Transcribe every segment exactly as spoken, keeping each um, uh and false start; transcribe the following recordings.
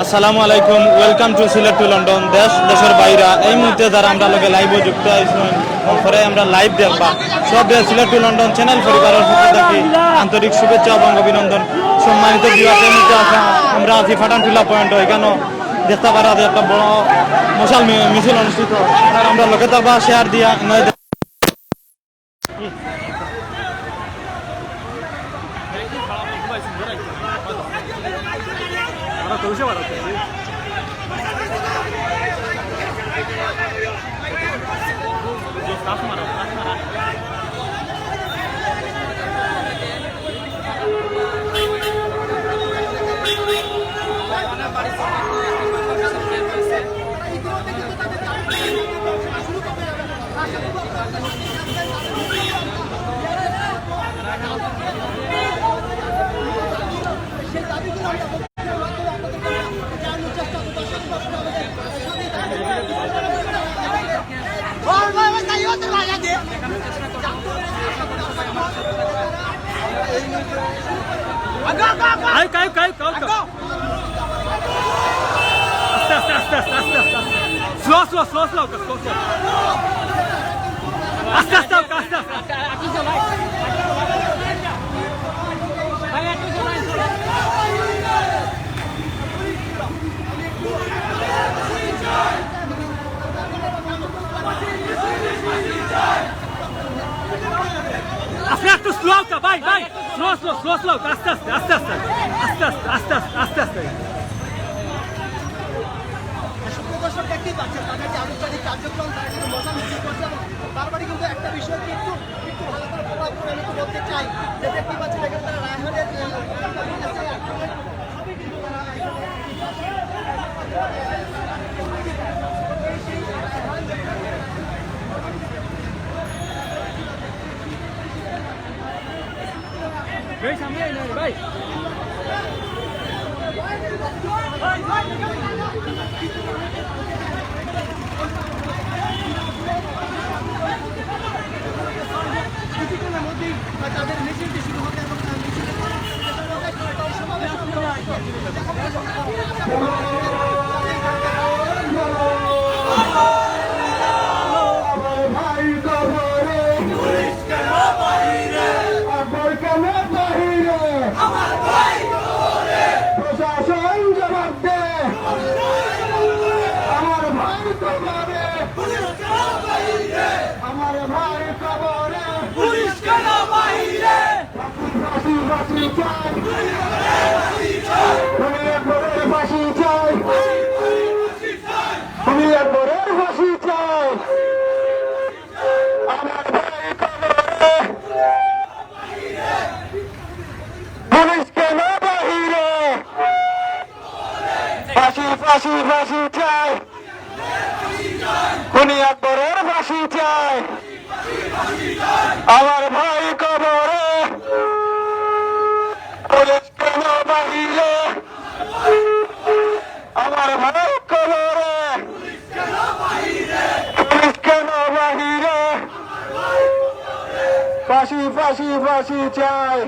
আসসালামু আলাইকুম, welcome to Sylhet to London. দেশ, দেশের বাইরে এই মুহূর্তে যারা আমরার লগে live-ও যুক্ত আছইন, অউ পরে আমরার live দেখবা, সবরে সিলেট to লন্ডন channel পরিবারের পক্ষ থাকি আন্তরিক শুভেচ্ছা এবং অভিনন্দন। সম্মানিত viewers, এই মুহূর্তে আছি, আমরা আছি পাঠানটুলা point, এখানো দেখতা পারা যে একটা বড় মশাল মি-, মিছিল অনুষ্ঠিত। আর আমরার লগে থাকবা, share দিয়া নয় আগাও, আগাও, আগাও। আগাও, আগাও, আগাও, আগাও। আস্তে, আস্তে, আস্তে, আস্তে, আস্তে, আস্তে। Slow, slow, slow, slow, slow, slow। আস্তে, আস্তে, আস্তে, আস্তে। আস্তে, একটু slow টা, ভাই, ভাই। Slow, slow, slow, slow, আস্তে, আস্তে, আস্তে, আস্তে। আস্তে, আস্তে, আস্তে, আস্তে, আস্তে, আস্তে। সুপ্রিয় দর্শক, দেখতেই পাচ্ছেন, তাদের যে আনুষ্ঠানিক কার্যক্রম, তারা কিন্তু মশাল মিছিল করছে এবং বারবারই কিন্তু একটা বিষয় কিন্তু একটু ভালো করে follow up করে আমি একটু বলতে চাই যে, দেখতেই পাচ্ছেন, এখানে তারা রায়হানের, আহ, এই সামনে এই নে, ভাই। কিছুক্ষণের মধ্যেই তাদের মিছিলটি শুরু হবে এবং, আহ, মিছিলের পরে সমাবেশ হবে। আমার ভাই কবরে, পুলিশ কেন বাইরে? আকবর কেন বাইরে? আমার ভাই কবরে। প্রশাসন জবাব দে। আমার ভাই কবরে। পুলিশ কেন বাইরে? আমার ভাই কবরে। পুলিশ কেন বাইরে? ফাঁসি, ফাঁসি, ফাঁসি চাই। খুনি আকবরের ফাঁসি চাই। খুনি আকবরের ফাঁসি চাই। আমার ভাই কবরে। পুলিশ কেন বাহিরে? ফাঁসি, ফাঁসি, ফাঁসি চাই। খুনি আকবরের ফাঁসি চাই। আমার ভাই কবরে। পুলিশ কেন বাহিরে? আমার ভাই কবরে। পুলিশ কেন বাহিরে? ফাঁসি, ফাঁসি, ফাঁসি চাই।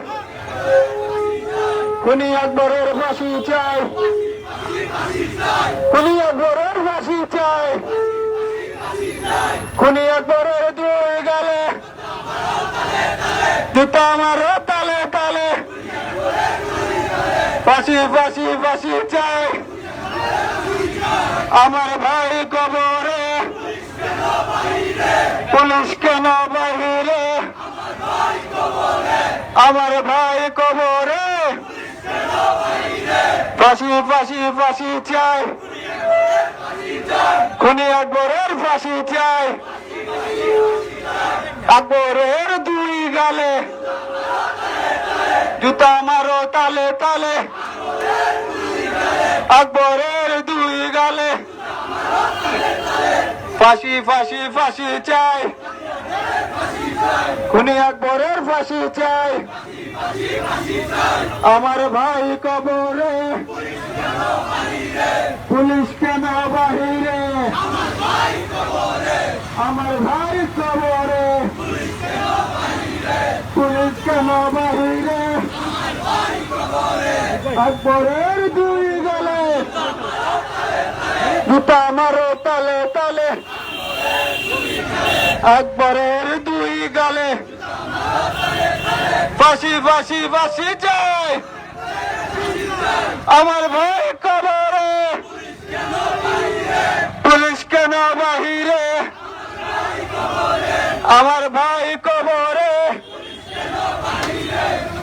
খুনি আকবরের ফাঁসি চাই। খুনি আকবরের ফাঁসি চাই। খুনি আকবরের দুই গালে জুতা মারো তালে তালে। ফাঁসি, ফাঁসি, ফাঁসি চাই। আমার ভাই কবরে। পুলিশ কেন বাহিরে? আমার ভাই কবরে। ফাঁসি, ফাঁসি, ফাঁসি চাই। খুনি আকবরের ফাঁসি চাই। আকবরের দুই গালে জুতা মারো তালে তালে। আকবরের দুই গালে ফাঁসি, ফাঁসি, ফাঁসি চাই। খুনি আকবরের ফাঁসি চাই। আমার ভাই কবরে। পুলিশ কেন বাহিরে? আমার ভাই কবরে। পুলিশ কেন বাহিরে? আকবরের দুই গালে জুতা মারো তালে তালে, আকবরের দুই গালে। ফাঁসি, ফাঁসি, ফাঁসি চাই। আমার ভাই কবরে, পুলিশ কেন বাহিরে? আমার ভাই কবরে।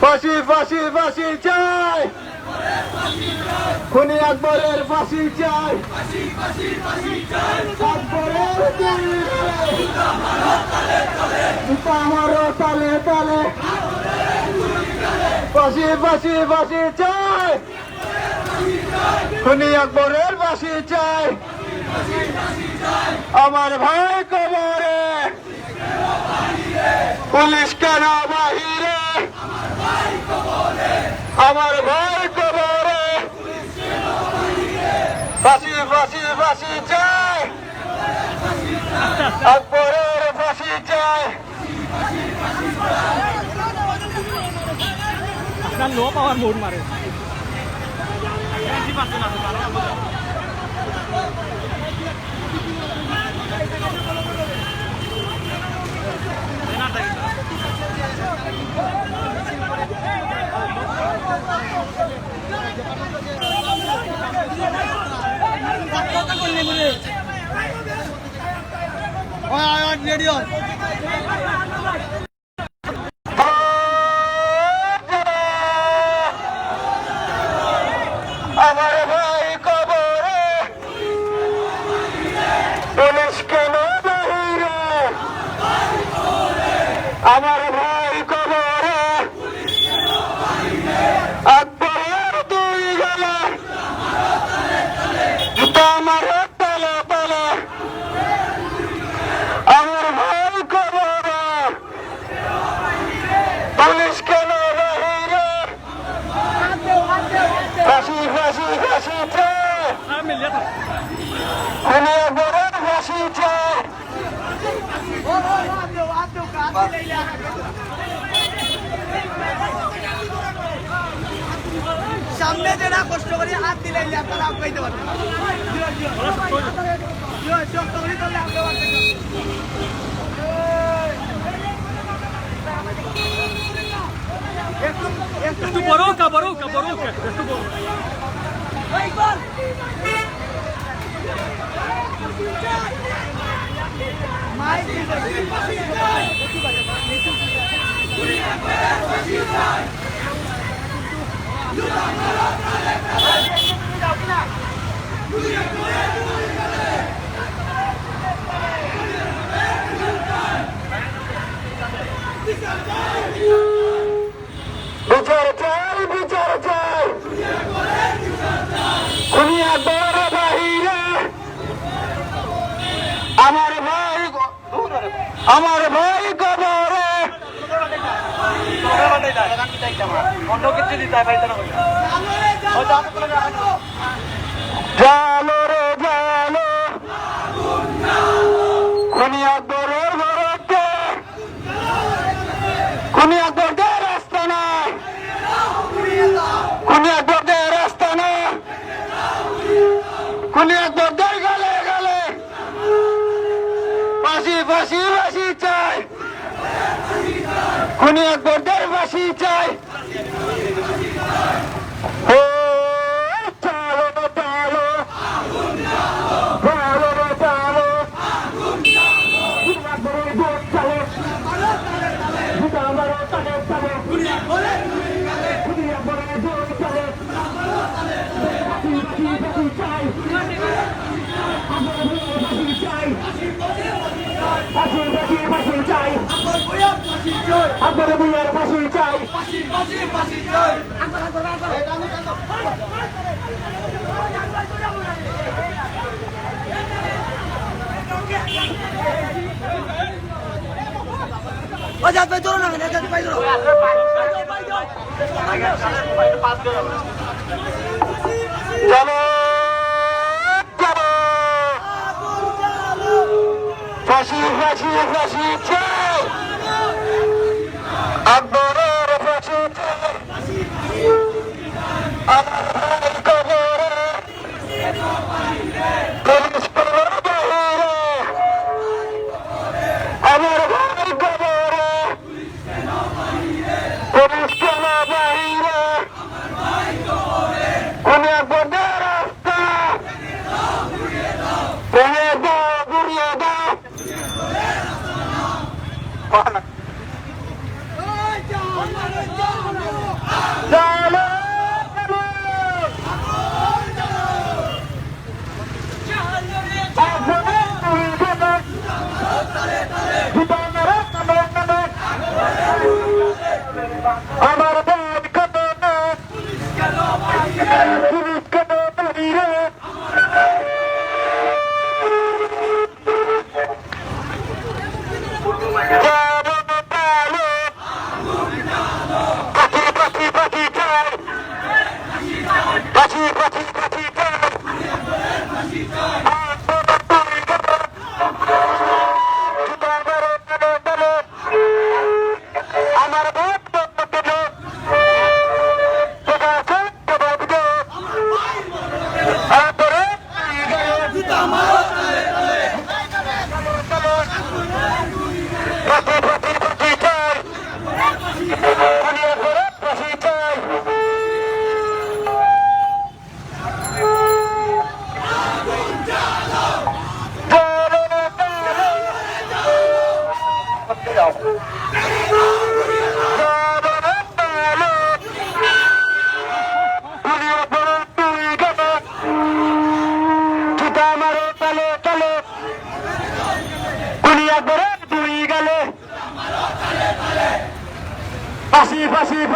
ফাঁসি, ফাঁসি, ফাঁসি চাই। খুনি আকবরের ফাঁসি চাই। আকবরের দুই গালে। জুতা মারো তালে তালে। ফাঁসি, ফাঁসি, ফাঁসি চাই। খুনি আকবরের ফাঁসি চাই। আমার ভাই কবরে। পুলিশ কেন বাহিরে? আমার ভাই কবরে। ফাঁসি, ফাঁসি, ফাঁসি চাই। আকবরের ফাঁসি চাই। আপনার লো পাওয়ার মুড মারে। আমার ভাই কবরে, পুলিশ কেন বাহিরে? আমার ভাই কবরে, আকবরের দুই গালে। জুতা মারো তালে তালে। আমার ভাই কবরে, পুলিশ কেন বাহিরে? ফাঁসি, ফাঁসি, ফাঁসি চাই। খুনি আকবরের ফাঁসি চাই। সামনে যেটা কষ্ট করি হাত দিলে আপনারা আগাইতে পারবেন। শক্ত করি ধরলে আগাইতে পারবেন। একটু, একটু একটু বড় হোক, বড় হোক, বড় হোক, একটু বড়। বিচার চাই, বিচার চাই। খুনি আকবর বাহিরে। আমার ভাই, আমার ভাই কবরে। অন্য কিছু দিতে হয় ভাই, তারা বলবে। জালো রে জালো। খুনি আকবরের ঘরকে। খুনি আকবরদের রাস্তা নাই। খুনি আকবরদের রাস্তা নাই। খুনি আকবরদের গালে গালে। ফাঁসি, ফাঁসি, ফাঁসি চাই। খুনি আকবরদের ফাঁসি চাই। ও, চালো, চালো। চালো রে, চালো। খুনি আকবরের জোর চালো। জুতা মারো তালে তালে। খুনি আকবরের জোর চালো। ফাঁসি, ফাঁসি, ফাঁসি চাই। আকবরের ফাঁসি চাই। ফাঁসি, ফাঁসি, ফাঁসি চাই। আকবর ভূঁইয়ার ফাঁসি চাই। ও জাত ভাই, ধরো না, জাত ভাই, ধরো। চলো, চলো। ফাঁসি, ফাঁসি, ফাঁসি চাই। আকবরের ফাঁসি চাই। আমার ভাই কবরে।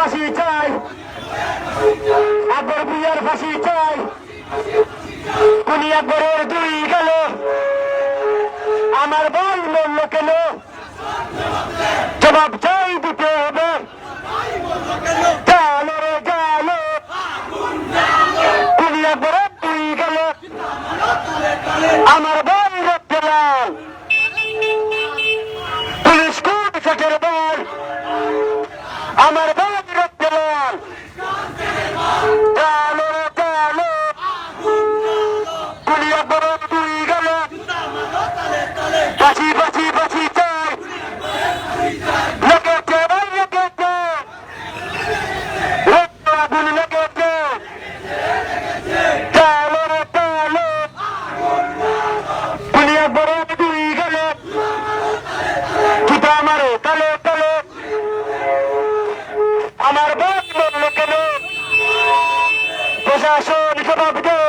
ফাঁসি চাই, আকবর ভূঁইয়ার ফাঁসি চাই। খুনি আকবরের দুই গালে আমার ভাই মরল কেন? জবাব চাই দিতে হবে। জালো রে জালো, খুনি আকবরের দুই গালে আমার ভাই রক্তে লাল। পুলিশ কোন সেটের বল, আমার ভাই রক্তে লাল। জালো রে জালো, খুনি আকবরের দুই গালে ফাঁসি, ফাঁসি, ফাঁসি চাই। লেগেছে ভাই, লেগেছে। রক্ত আগুন লেগেছে। জালো রে জালো, খুনি আকবরের দুই গালে জুতা মারো তালে তালে। আমার ভাই মরল কেন? প্রশাসন জবাব দে।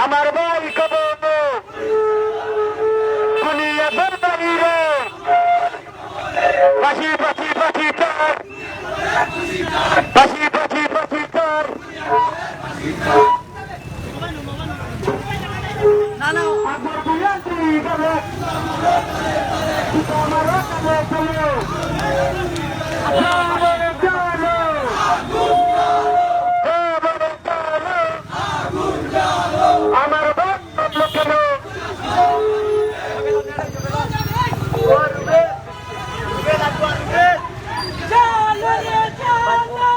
আমার ভাই কবর, খুনি আকবর ভাই রে। ফাঁসি, ফাঁসি, ফাঁসি চাই। ফাঁসি, ফাঁসি, ফাঁসি চাই। আকবর ভূঁইয়া তুই গেলে, তুই তো আমার কালে চলো। চলো, চলো। চলো, চলো। আমার ভাই মরল কেন? চলো রে, চলো।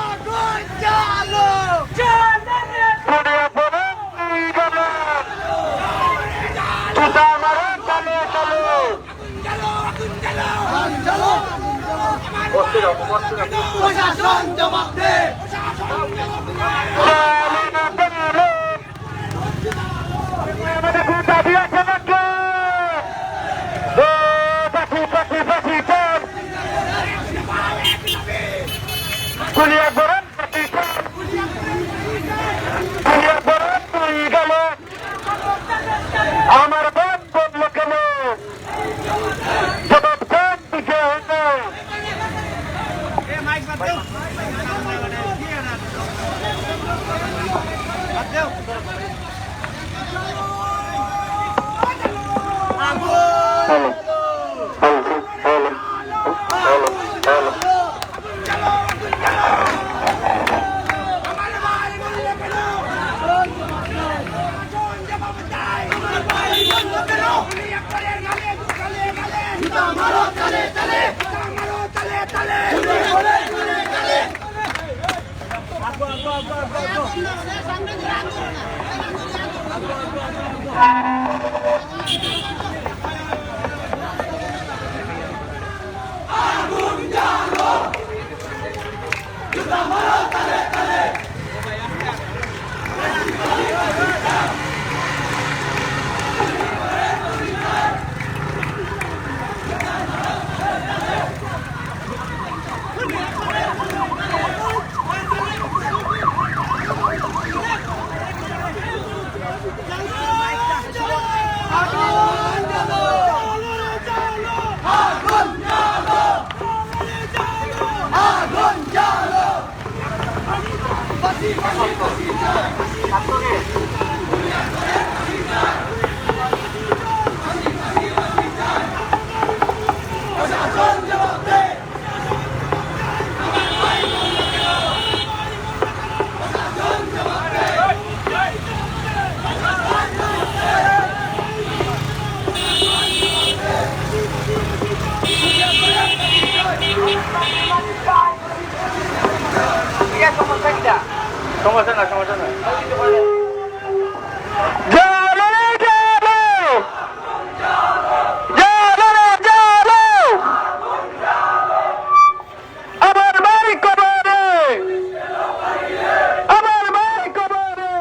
আগুন জ্বালো। চলো রে। জুতা মারো, চলো, চলো। আগুন জ্বালো, আগুন জ্বালো। প্রশাসন জবাব দে। চলো রে, চলো। আমাদের কোন দাবি আছে নাকি? ও, ফাঁসি, ফাঁসি, ফাঁসি চাই। খুনি আকবরের ফাঁসি চাই। খুনি আকবরের দুই গালে আমার ভাই মরল কেন? জবাব চাই দিতে হবে। Hello, hello, hello, hello, hello. সমস্যা না, সমস্যা না। জালো রে জালো! জালো রে জালো! আমার ভাই কবরে! আমার ভাই কবরে!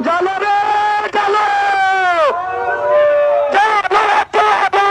জালো রে, জালো! জালো রে, জালো!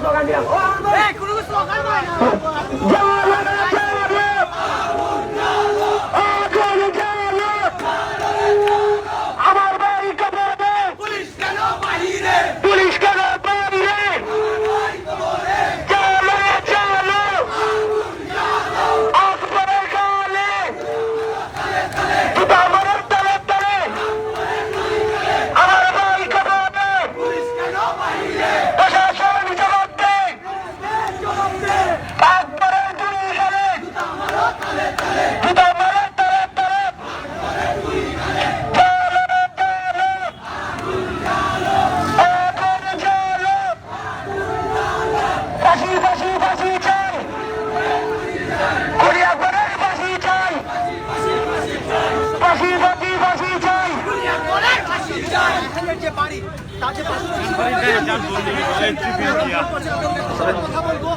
স্লোগান দিলাম। ও, আমরা আমার ভাই কবরে! পুলিশ কেন বাইরে? পুলিশ কেন বাইরে? চলো, চলো! আকবরের গালে! জুতা মারো তালে তালে! আমার ভাই কবরে! পুলিশ কেন বাইরে? প্রশাসন জবাব দে! আকবরের গুলি গালে! জুতা মারো তালে তালে! জুতা মারো তালে তালে! চলো, চলো! আগুন জ্বালো! ফাঁসি, ফাঁসি, ফাঁসি চাই! খুনি আকবরের ফাঁসি চাই! ফাঁসি, ফাঁসি, ফাঁসি চাই! এখানে যে বাড়ি, তার যে বাড়ি, কথা বলবো।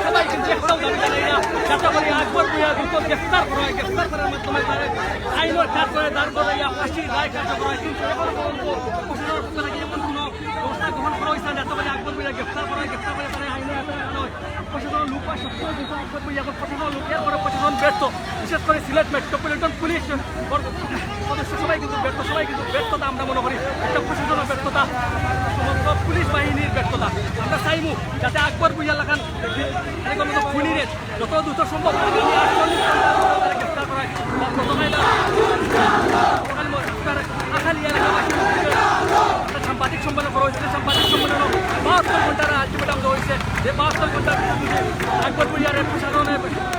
সবাই কিন্তু একটাও দাবি জানাই না, যাতে করে আকবর ভূঁইয়া দ্রুত গ্রেফতার করা হয়, গ্রেফতার করার মাধ্যমে তারে আইনের কাঠগড়ায় দাঁড় করাইয়া ফাঁসির রায় কার্যকর হয়। কিন্তু এখনো পর্যন্ত প্রশাসনের পক্ষ থেকে এমন কোনো ব্যবস্থা গ্রহণ করা হয়েছে না, যাতে করে আকবর ভূঁইয়া গ্রেফতার করা হয়, গ্রেফতার করে তারে আইনের আওতায় আনা হয়। প্রশাসনের লোক বা সবসময় কিন্তু আকবর ভূঁইয়া, এখন প্রশাসনের লোক, এরপরে প্রশাসন ব্যর্থ, বিশেষ করে সিলেট মেট্রোপলিটন পুলিশ সদস্য সবাই কিন্তু ব্যর্থ, সবাই কিন্তু ব্যর্থতা আমরা মনে করি একটা প্রশাসনের ব্যর্থতা, সমগ্র পুলিশ বাহিনীর ব্যর্থতা। আমরা চাইমু যাতে আকবর ভূঁইয়া লাখান এরকম মতো খুনিরে যত দ্রুত সম্ভব আগামী আটচল্লিশ ঘন্টার মধ্যে তারে গ্রেফতার করা হয়। গতকাল আখালি এলাকাবাসী একটা সাংবাদিক সম্মেলন করা হয়েছে, সাংবাদিক সম্মেলনে বাহাত্তর ঘন্টার আলটিমেটাম দেওয়া হয়েছে, যে বাহাত্তর ঘন্টার ভিতরে যদি আকবর ভূঁইয়ারে প্রশাসনে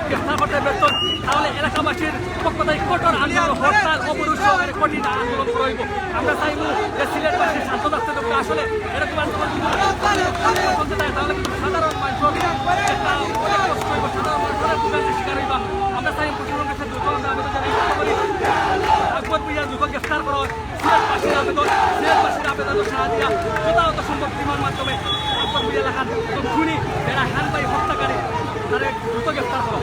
গ্রেফতার করতে ব্যর্থ, তাহলে এলাকাবাসীর পক্ষ থেকে কঠোর আন্দোলন, হরতাল, অবরোধ সহকারে কঠিন আন্দোলন করা হইব। আমরা চাইব যে সিলেটবাসী শান্ত থাকতে দেবে। আসলে এরকম আন্দোলন যদি চলতে থাকে, তাহলে কিন্তু সাধারণ মানুষের একটা অনেক কষ্ট হইব, সাধারণ মানুষ অনেক ভোগান্তির শিকার হইবা। আমরা চাই প্রশাসনের কাছে দ্রুত আমরা আবেদন জানাই, আকবর ভূঁইয়া দ্রুত গ্রেফতার করা হয়। সিলেটবাসীর আবেদন, সিলেটবাসীর আবেদন সাড়া দিয়া যথাযথ সম্ভব টিমের মাধ্যমে আকবর ভূঁইয়া লাখান এবং খুনি যারা খান ভাই হত্যাকারী, তারে দ্রুত গ্রেফতার করা।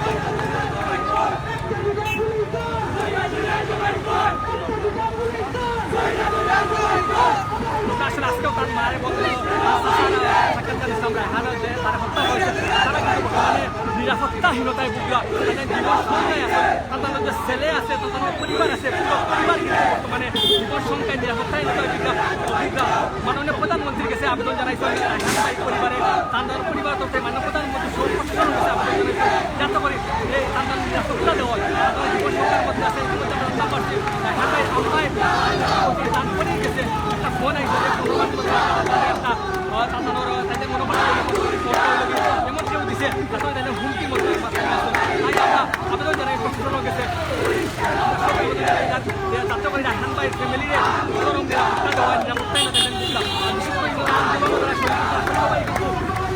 হীনতায় ভুগরা, তাদের জীবন শঙ্কায় আছে, তাদের যে ছেলে আছে, তাদের পরিবার আছে, পুরো পরিবার কিন্তু বর্তমানে জীবন শঙ্কায় নিরাপত্তাহীনতায় ভুগরা। ভুগরা। মাননীয় প্রধানমন্ত্রীর কাছে আবেদন জানাইছেন রায়হান ভাই পরিবারে, তাদের পরিবার তরফে মাননীয় প্রধানমন্ত্রী সহ প্রশাসনের কাছে আবেদন জানাইছেন, যাতে করে এই তাদের নিরাপত্তা দেওয়া হয়। তাদের জীবন শঙ্কার মধ্যে আছে, ইতিমধ্যে আমরা জানতে পারছি, রায়হান ভাই আমরাই তার পরেই গেছে একটা ফোন আইছে যে পনেরো মাস মধ্যে একটা, আহ, তাদের, তাদের মনোমালিন্য এমন কেউ দিছে, তাদের তাদের হুমকি মধ্যে মাথায় আসে। তাই আমরা আবেদন জানাই প্রশাসনের কাছে, আমরা সব আবেদন জানাই যার-, যে যাতে করে রায়হান ভাইয়ের ফ্যামিলিরে চরম নিরাপত্তা দেওয়া হয়, নিরাপত্তায় না দেখেন বুঝলাম। আর বিশেষ করে ইমরান এবং তারা সবাই কিন্তু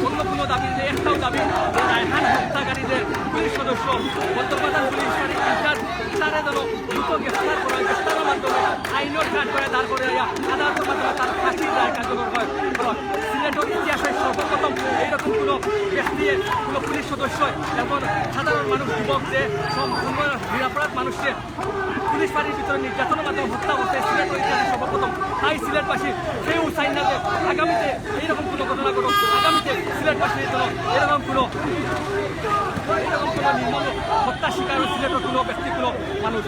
অন্য কোনো দাবি নেই, একটাও দাবি যে রায়হান হত্যাকারী যে পুলিশ সদস্য, বন্দরবাজার পুলিশ ফাঁড়ির ইনচার্জ, তারে যেন দ্রুত গ্রেফতার করা হয়, গ্রেফতারের মাধ্যমে আইনের কাজ করে, তারপরে আইয়া আদালতের মাধ্যমে তার ফাঁসির রায় কার্যকর হয়। কারণ সিলেটের ইতিহাসে সর্বপ্রথম এইরকম কোনো ব্যক্তি, কোনো পুলিশ সদস্য এবং সাধারণ মানুষ, যুবক যে সম্পূর্ণ নিরাপরাধ মানুষকে পুলিশ ফাঁড়ির ভিতরে নির্যাতনের মাধ্যমে হত্যা করছে, সিলেটের ইতিহাসে সর্বপ্রথম। তাই সিলেটবাসী কেউ চাই না যে আগামীতে এইরকম কোনো ঘটনা ঘটুক, আগামীতে সিলেটবাসীর জন্য এরকম কোনো, এরকম কোনো নির্মম হত্যার শিকার হয় সিলেটের কোনো ব্যক্তি, কোনো মানুষ।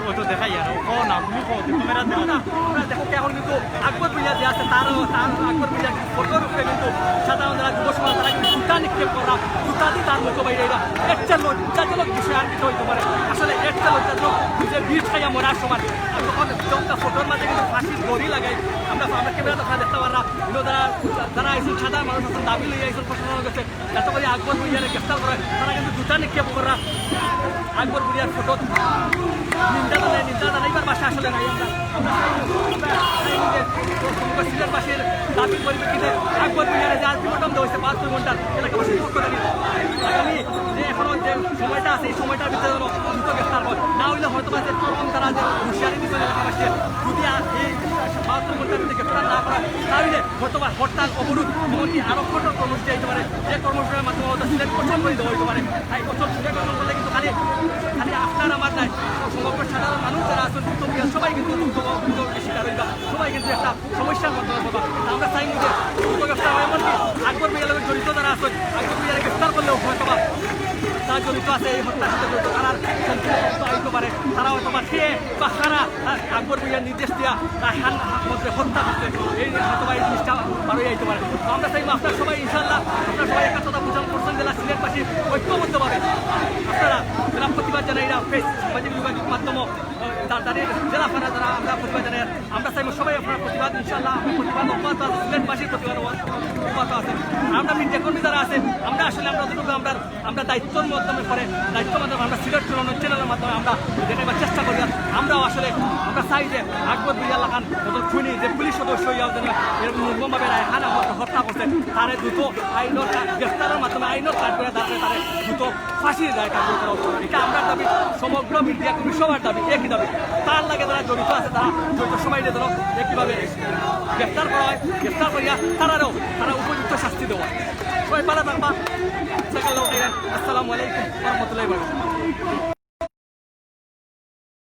ও তো দেখাই আর, ও না, তুমি কও, তুমি ক্যামেরা দেখো না। আমরা দেখো কি এখন কিন্তু আকবর ভুইয়া যে আছে, তার, তার আকবর ভুইয়া ফটোর উপরে কিন্তু সাধারণ যারা যুব সমাজ তারা কিন্তু জুতা নিক্ষেপ করা, জুতা দিয়ে তার মুখে বাইরে এরা। এর চেয়ে লজ্জাজনক বিষয় আর কিছু হইতে পারে? আসলে এর চেয়ে লজ্জাজনক যে বিষ খাইয়া মরার সমান। আর তখন যখন ফটোর মাঝে কিন্তু ফাঁসির দড়ি লাগাই, আমরা, আমরা ক্যামেরা দেখা দেখতে পারলাম, কিন্তু যারা, যারা আইসুন সাধারণ মানুষ আছেন, দাবি লইয়া আইসুন প্রশাসনের কাছে, যাতে করে আকবর ভুইয়ারে গ্রেফতার করা হয়, তারা কিন্তু জুতা নিক্ষেপ করা আকবর ভুইয়ার ফটো নিন্দা জানায়, নিন্দা জানাইবার ভাষা আসলে নাই। আমরা, আমরা, আমরা সিলেটবাসীর দাবির পরিপ্রেক্ষিতে আকবর ভুইয়ারে যে আলটিমেটাম দেওয়া হয়েছে বাহাত্তর ঘন্টার, এলাকাবাসীর পক্ষ থেকে আগামী যে এখনো যে সময়টা আছে, এই সময়টার ভিতরে যেন দ্রুত গ্রেফতার হয়, না হইলে হয়তো বা যে চরম তারা যে হুঁশিয়ারি দিচ্ছেন এলাকাবাসী, যদি আ-, এই বাহাত্তর ঘন্টার ভিতরে গ্রেফতার না করা, তাহলে হয়তো বা হরতাল, অবরোধ, এমনকি আরো কঠোর কর্মসূচি হইতে পারে, যে কর্মসূচির মাধ্যমে হয়তো সিলেট অচল করে দেওয়া হইতে পারে। তাই অচল, সিলেট অচল করলে কিন্তু খালি, খালি আপনার আমার নাই, সমগ্র সাধারণ মানুষ যারা আছেন, ভুক্তভোগী সবাই কিন্তু ভুক্তভোগীর শিকার হইবা, সবাই কিন্তু একটা সমস্যার মধ্যে পড়বা। তা আমরা চাই যে দ্রুত গ্রেফতার হয়, এমনকি আকবর ভুইয়ার লগে জড়িত যারা আছেন, আকবর ভুইয়ারে গ্রেফতার করলেও হয়তো বা তারা জড়িত আছে এই হত্যার সাথে জড়িত, তারা সম্পূর্ণ তথ্য হইতে পারে, তারা হয়তো বা কে বা কারা, আহ, আকবর ভুইয়ার নির্দেশ দিয়া রায়হান মন্ত্রী হত্যা করছে, এই হয়তো বা এই জিনিসটা বারোই আইতে পারে। তো আমরা চাইবো আপনারা সবাই ইনশাআল্লাহ, আপনারা সবাই একাত্মতা প্রচার করছেন, জেলা সিলেটবাসী ঐক্যবদ্ধভাবে আপনারা যারা প্রতিবাদ জানাইরা, Facebook সামাজিক যোগাযোগ মাধ্যম, আহ, তাড়াতাড়ি জেলা পাড়া যারা আমরা প্রতিবাদ জানাই, আমরা চাইবো সবাই আপনারা প্রতিবাদ, ইনশাআল্লাহ আমরা প্রতিবাদ অব্যাহত আছে, সিলেটবাসীর প্রতিবাদ অব্যাহত আছে। আমরা মিডিয়া কর্মী যারা আছে, আমরা আসলে আমরা যতটুকু আমরা আমরা দায়িত্বর মাধ্যমে করে, দায়িত্বর মাধ্যমে আমরা সিলেট চলনের চ্যানেলের মাধ্যমে আমরা দেখাইবার চেষ্টা করি। আর আমরাও আসলে আমরা চাই যে আকবর ভুইয়ার লাখান একজন খুনি যে পুলিশ সদস্য হইয়াও যেন এরকম নির্মমভাবে রায়হান আহমদকে হত্যা করছে, তারে দ্রুত আইনের কা-, গ্রেফতারের মাধ্যমে আইনের কাজ করে তারে, তারে দ্রুত ফাঁসির রায় কার্যকর করা উচিত। এটা আমরা দাবি, সমগ্র মিডিয়া কর্মী সবার দাবি, একই দাবি। তার লাগে যারা জড়িত আছে, তারা জড়িত সবাই যেন একইভাবে গ্রেফতার করা হয়, গ্রেফতার করিয়া তারারও, তারা উপযুক্ত শাস্তি দেওয়া হয়। সবাই ভালো থাকবা। জাজাকাল্লাহু খাইরান। আসসালামু আলাইকুম ওয়া রাহমাতুল্লাহি ওয়া বারাকাতুহু।